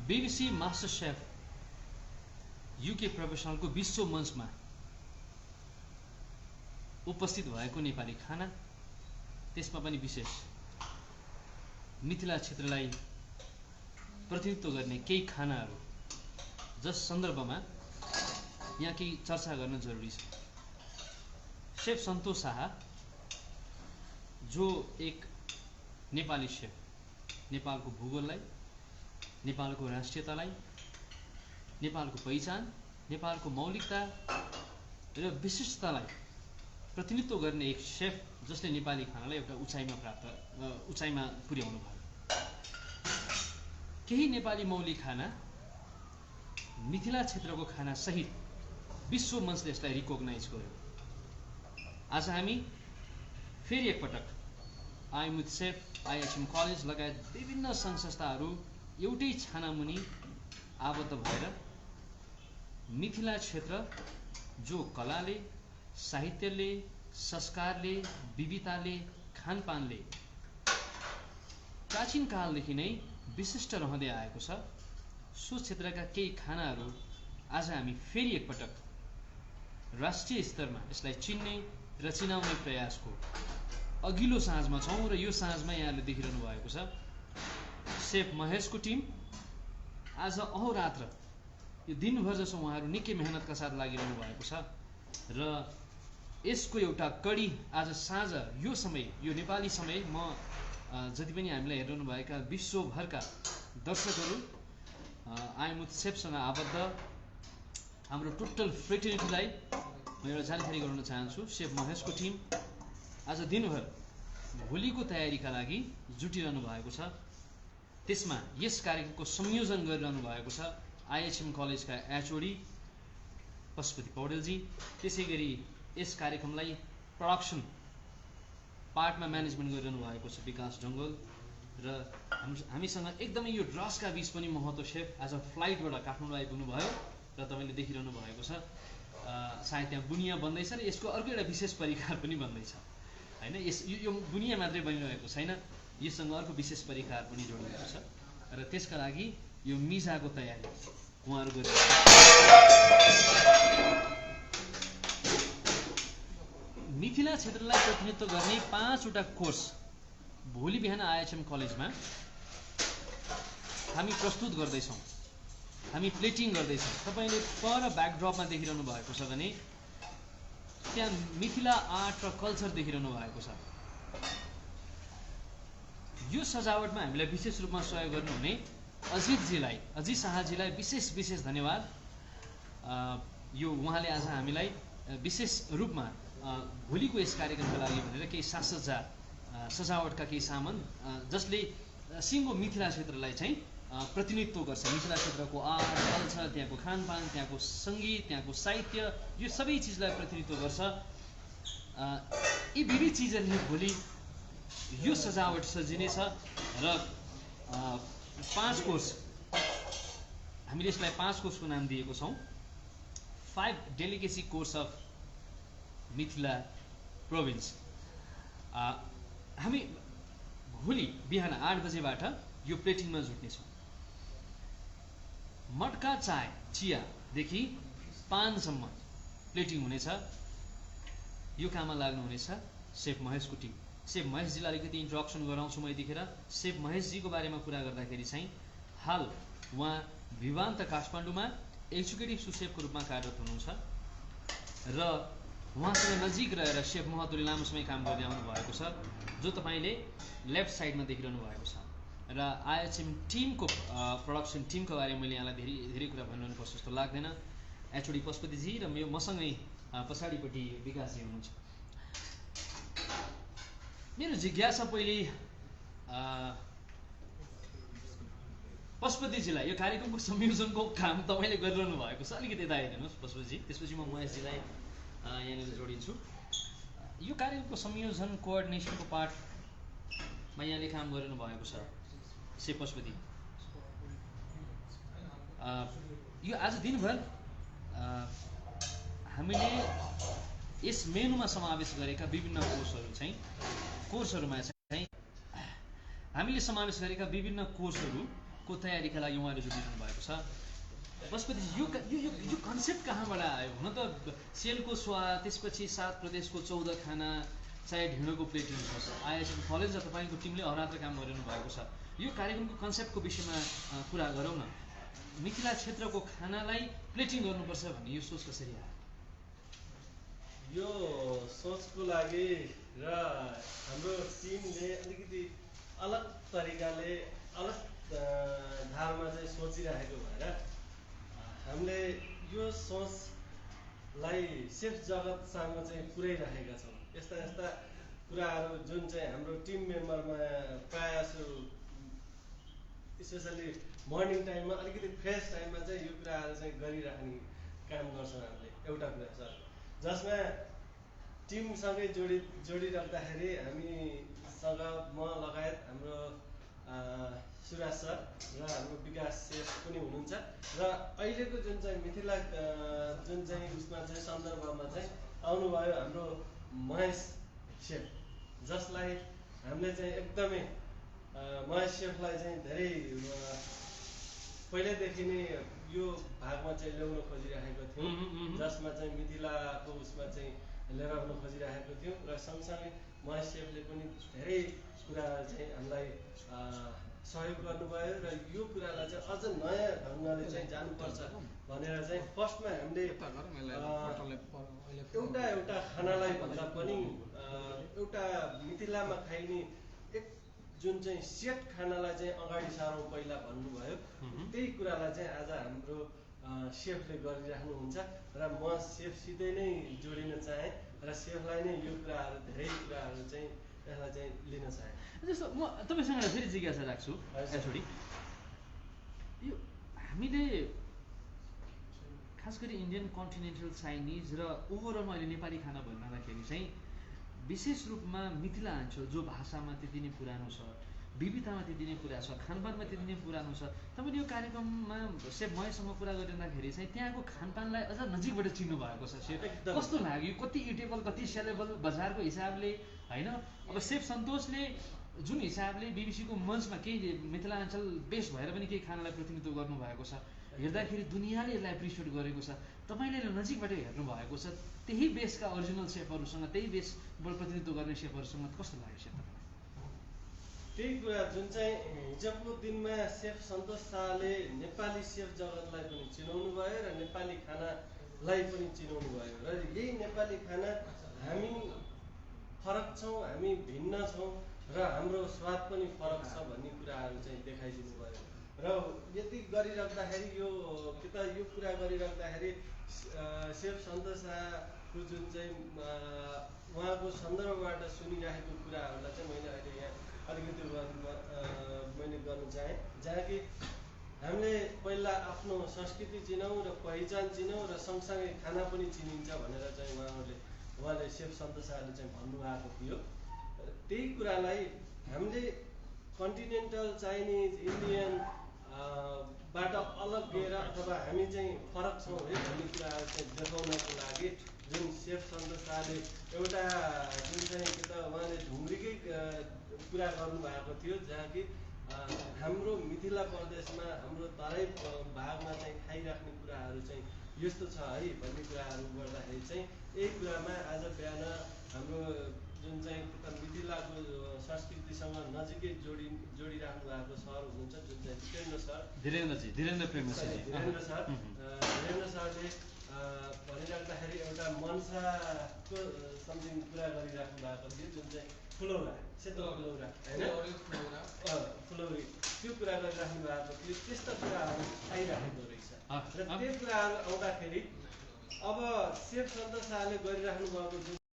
BBC master chef UK प्रोफेसनलको विश्व मञ्चमा उपस्थित भएको नेपाली खाना, त्यसमा पनि विशेष मिथिला क्षेत्रलाई प्रतिनिधित्व गर्ने केही खानाहरू, जस सन्दर्भमा यहाँ केही चर्चा गर्न जरुरी छ। शेफ सन्तोष शाह, जो एक नेपाली शेफ, नेपालको भूगोललाई, नेपालको राष्ट्रियतालाई, नेपालको पहिचान, नेपालको मौलिकता र विशिष्टतालाई प्रतिनिधित्व गर्ने एक शेफ, जसले नेपाली खानालाई एउटा उचाइमा पुर्याउनु भयो। केही नेपाली मौलिक खाना मिथिला क्षेत्रको खाना सहित विश्व मञ्चले यसलाई रिकग्नाइज गर्यो। आज हामी फेरि एकपटक आइमुथ सेफ, IHM कलेज लगायत विभिन्न सङ्घ संस्थाहरू एउटै छानामुनि आबद्ध भएर मिथिला क्षेत्र, जो कलाले, साहित्यले, संस्कारले, विविधताले, खानपानले प्राचीन कालदेखि नै विशिष्ट रहँदै आएको छ, सो क्षेत्रका केही खानाहरू आज हामी फेरि एकपटक राष्ट्रिय स्तरमा यसलाई चिन्ने र चिनाउने प्रयासको अघिल्लो साँझमा छौँ। र यो साँझमा यहाँले देखिरहनु भएको छ शेफ महेशको टिम आज अहोरात्र, यो दिनभर जसो उहाँहरू निकै मेहनतका साथ लागिरहनु भएको छ र यसको एउटा कडी आज साँझ यो समय, यो नेपाली समय, म जति पनि हामीलाई हेरिरहनु भएका विश्वभरका दर्शकहरू आइमुथ सेफसँग आबद्ध हाम्रो टोटल फ्रेटर्निटीलाई म एउटा जानकारी गराउन चाहन्छु। शेफ महेशको टिम आज दिनभर भोलिको तयारीका लागि जुटिरहनु भएको छ। त्यसमा यस कार्यक्रमको संयोजन गरिरहनु भएको छ IHM कलेजका HOD पशुपति पौडेलजी, त्यसै गरी यस कार्यक्रमलाई प्रोडक्सन पार्टमा म्यानेजमेन्ट गरिरहनु भएको छ विकास जङ्गल, र हामीसँग एकदमै यो रसका बीच पनि महतो शेफ आज फ्लाइटबाट काठमाडौँ आइपुग्नु भयो र तपाईँले देखिरहनु भएको छ सायद त्यहाँ बुनिया बन्दैछ र यसको अर्को एउटा विशेष परिकार पनि बन्दैछ हैन। यो बुनिया मात्रै बनिरहेको छैन, यससँग अर्को विशेष परिकार पनि जोडिएको छ र त्यसका लागि यो मिजाको तयारी उहाँहरू गरिरहेको छ। मिथिला क्षेत्रलाई प्रतिनिधित्व गर्ने 5वटा कोर्स भोलि बिहान IHM कलेजमा हामी प्रस्तुत गर्दैछौँ, हामी प्लेटिङ गर्दैछौँ। तपाईँले पर ब्याकड्रपमा देखिरहनु भएको छ भने त्यहाँ मिथिला आर्ट र कल्चर देखिरहनु भएको छ। यो सजावटमा हामीलाई विशेष रूपमा सहयोग गर्नुहुने अजित शाहजीलाई विशेष धन्यवाद। यो उहाँले आज हामीलाई विशेष रूपमा भोलिको यस कार्यक्रमका लागि भनेर केही साजसज्जा सजावटका केही सामान, जसले सिङ्गो मिथिला क्षेत्रलाई चाहिँ प्रतिनिधित्व गर्छ। मिथिला क्षेत्रको आर्ट, कल्चर, त्यहाँको खानपान, त्यहाँको सङ्गीत, त्यहाँको साहित्य, यो सबै चिजलाई प्रतिनिधित्व गर्छ। यी विविध चिजहरूले भोलि यो सजावट सजिनेछ र 5 कोर्स, हामीले यसलाई 5 कोर्सको नाम दिएको छौँ। 5 delicacy course of Mithila province. हामी भोलि बिहान 8 बजेबाट यो प्लेटिङमा जुट्नेछौँ। मटका चाय, चियादेखि पानसम्म प्लेटिङ हुनेछ। यो काममा लाग्नुहुनेछ शेफ महेशको टिम। शेफ महेशजीलाई अलिकति इन्ट्रोडक्सन गराउँछु म यतिखेर। शेफ महेशजीको बारेमा कुरा गर्दाखेरि चाहिँ हाल उहाँ भिवान्त काठमाडौँमा एक्जिक्युटिभ सुसेफको रूपमा कार्यरत हुनुहुन्छ र उहाँसँग नजिक रहेर शेफ महतोले लामो समय काम गर्दै आउनु भएको छ, जो तपाईँले लेफ्ट साइडमा देखिरहनु भएको छ। र IHM टिमको प्रोडक्सन टिमको बारेमा मैले यहाँलाई धेरै कुरा भन्नुपर्छ जस्तो लाग्दैन। HOD पशुपतिजी र मसँगै पछाडिपट्टि विकासजी हुनुहुन्छ। मेरो जिज्ञासा पहिले पशुपतिजीलाई, यो कार्यक्रमको संयोजनको काम तपाईँले गरिरहनु भएको छ, अलिकति यता हेर्नुहोस् पशुपतिजी, त्यसपछि म महेशजीलाई यहाँनिर जोडिन्छु। यो कार्यक्रमको संयोजन कोअर्डिनेसनको पार्टमा यहाँले काम गरिरहनु भएको छ शेफ पशुपति। यो आज दिनभर हामीले यस मेनुमा समावेश गरेका विभिन्न कोर्सहरूमा चाहिँ हामीले समावेश गरेका विभिन्न कोर्सहरूको तयारीका लागि उहाँले जुटिरहनु भएको छ। त्यसपछि यो कन्सेप्ट कहाँबाट आयो? हुन त सेलको स्वाद, त्यसपछि 7 प्रदेशको 14 खाना, चाहे ढिँडोको प्लेटिङ होस्, आइएसएम कलेज र तपाईँको टिमले अहरात्र काम गरिरहनु भएको छ। यो कार्यक्रमको कन्सेप्टको विषयमा कुरा गरौँ न। मिथिला क्षेत्रको खानालाई प्लेटिङ गर्नुपर्छ भन्ने यो सोच कसरी आयो? यो सोचको लागि र हाम्रो टिमले अलिकति अलग तरिकाले अलग धारमा चाहिँ सोचिरहेको भएर हामीले यो सोचलाई सेफ जगतसँग चाहिँ पुर्याइराखेका छौँ। यस्ता कुराहरू जुन चाहिँ हाम्रो टिम मेम्बरमा प्रायः जसो स्पेसल्ली मर्निङ टाइममा अलिकति फ्रेस टाइममा चाहिँ यो कुराहरू चाहिँ गरिराख्ने काम गर्छौँ हामीले। एउटा कुरा छ जसमा टिमसँगै जोडिराख्दाखेरि हामीसँग म लगायत हाम्रो सुराज सर र हाम्रो विकास सेफ पनि हुनुहुन्छ र अहिलेको जुन चाहिँ मिथिला जुन चाहिँ उसमा चाहिँ सन्दर्भमा चाहिँ आउनुभयो हाम्रो महेश सेफ, जसलाई हामीले चाहिँ एकदमै महेश सेफलाई चाहिँ धेरै पहिल्यैदेखि नै यो भागमा चाहिँ ल्याउन खोजिराखेको थियौँ, जसमा चाहिँ मिथिलाको उसमा चाहिँ लिएर आउन खोजिराखेको थियौँ र सँगसँगै महेश सेफले पनि धेरै कुराहरू चाहिँ हामीलाई सहयोग गर्नुभयो र यो कुरालाई चाहिँ अझ नयाँ ढङ्गले चाहिँ जानुपर्छ भनेर चाहिँ फर्स्टमा हामीले एउटा खानालाई भन्दा पनि एउटा मिथिलामा खाइने एक जुन चाहिँ सेट खानालाई चाहिँ अगाडि सारौँ पहिला भन्नुभयो। त्यही कुरालाई चाहिँ आज हाम्रो सेफले गरिराख्नुहुन्छ र म सेफसितै नै जोडिन चाहेँ र सेफलाई नै यो कुराहरू धेरै कुराहरू चाहिँ यसलाई चाहिँ लिन चाहेँ। जस्तो म तपाईँसँग फेरि जिज्ञासा राख्छु एचओडी, यो हामीले खास गरी इन्डियन कन्टिनेन्टल चाइनिज र ओभरअलमा अहिले नेपाली खाना भन्दाखेरि चाहिँ विशेष रूपमा मिथिला अञ्चल जो भाषामा त्यति नै पुरानो छ, विविधतामा त्यति नै पुरा छ, खानपानमा त्यति नै पुरानो छ। तपाईँले यो कार्यक्रममा सेफ महेशसँग कुरा गरिँदाखेरि चाहिँ त्यहाँको खानपानलाई अझ नजिकबाट चिन्नु भएको छ। सेफ कस्तो लाग्यो? कति इटेबल, कति सेलेबल बजारको हिसाबले होइन? अब सेफ सन्तोषले जुन हिसाबले बिबिसीको मञ्चमा केही मिथिलाञ्चल बेस भएर पनि केही खानालाई प्रतिनिधित्व गर्नुभएको छ, हेर्दाखेरि दुनियाँले यसलाई एप्रिसिएट गरेको छ। तपाईँले नजिकबाट हेर्नु भएको छ, त्यही बेसका ओरिजिनल सेफहरूसँग, त्यही बेसबाट प्रतिनिधित्व गर्ने सेफहरूसँग कस्तो लाग्यो सेफ तपाईँलाई? त्यही कुरा जुन चाहिँ हिजोको दिनमा सेफ सन्तोष शाहले नेपाली सेफ जगतलाई पनि चिनाउनु भयो र नेपाली खानालाई पनि चिनाउनु भयो र यही नेपाली खाना हामी फरक छौँ, हामी भिन्न छौँ र हाम्रो स्वाद पनि फरक छ भन्ने कुराहरू चाहिँ देखाइदिनु भयो। र यति गरिराख्दाखेरि यो कुरा गरिराख्दाखेरि सेफ सन्तोष शाहको जुन चाहिँ उहाँको सन्दर्भबाट सुनिराखेको कुराहरूलाई चाहिँ मैले अहिले यहाँ अलिकति मैले गर्नु चाहेँ, जहाँ कि हामीले पहिला आफ्नो संस्कृति चिनाउँ र पहिचान चिनाउँ र सँगसँगै खाना पनि चिनिन्छ भनेर चाहिँ उहाँले सेफ सन्तोष शाहले चाहिँ भन्नुभएको थियो। त्यही कुरालाई हामीले कन्टिनेन्टल चाइनिज इन्डियन बाट अलग गएर अथवा हामी चाहिँ फरक छौँ है भन्ने कुराहरू चाहिँ देखाउनको लागि जुन सेफ सन्तोष शाहले एउटा जुन चाहिँ कि त उहाँले ढुङ्ग्रीकै कुरा गर्नुभएको थियो, जहाँ कि हाम्रो मिथिला प्रदेशमा हाम्रो तराई भागमा चाहिँ खाइराख्ने कुराहरू चाहिँ यस्तो छ है भन्ने कुराहरू गर्दाखेरि चाहिँ यही कुरामा आज बिहान हाम्रो जुन चाहिँ मिथिलाको संस्कृतिसँग नजिकै जोडिराख्नु भएको सर हुनुहुन्छ जुन चाहिँ धीरेन्द्र सरले भनिराख्दाखेरि एउटा मनसाको समथिङ कुरा गरिराख्नु भएको थियो, जुन चाहिँ फुलौरा, सेतो फुलौरा होइन, फुलौरी, त्यो कुरा गरिराख्नु भएको थियो। त्यस्ता कुराहरू आइराखेको रहेछ र त्यो कुराहरू आउँदाखेरि अब सेफ सन्तोष शाहले गरिराख्नु भएको जुन